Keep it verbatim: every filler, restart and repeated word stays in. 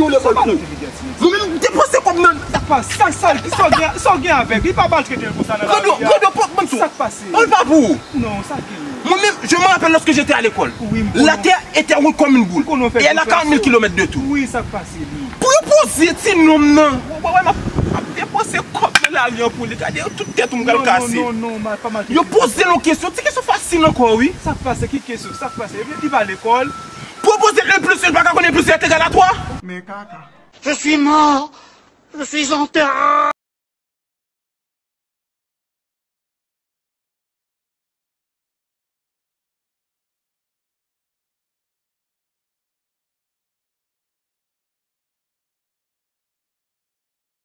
Ou lekòl pou nou. Mwen menm depanse kòb nan. Sa k pase? Sa, sa, sa w gen, sa w gen avèk li? Pa maltrete l konsa nan lavi a. Grando, pot ban m sou. Sa k pase? Ban l pa pou ou. Non, sa k genyen? Mwen menm, je me rappelle lorsque j'étais à l'école. La terre était ronde comme une boule. Et elle a quarante mille kilomètres de tour. Wi, sa k pase li? Pou yo poze ti nonm nan. Wè, wè, m ap, m ap depanse kòb nan lari an pou li. Gade, tout tèt ou m pral kase. Non, non, non, pa maltrete. Yo poze l yon kesyon, ti kesyon fasil ankò, wi. Sa k pase? Ki kesyon? Sa k pase? Epi li pa lekòl. Pou yo poze l un plus un, pa ka konn un plus un est égal à trois? Men kaka. Je suis mort. Je suis enterré.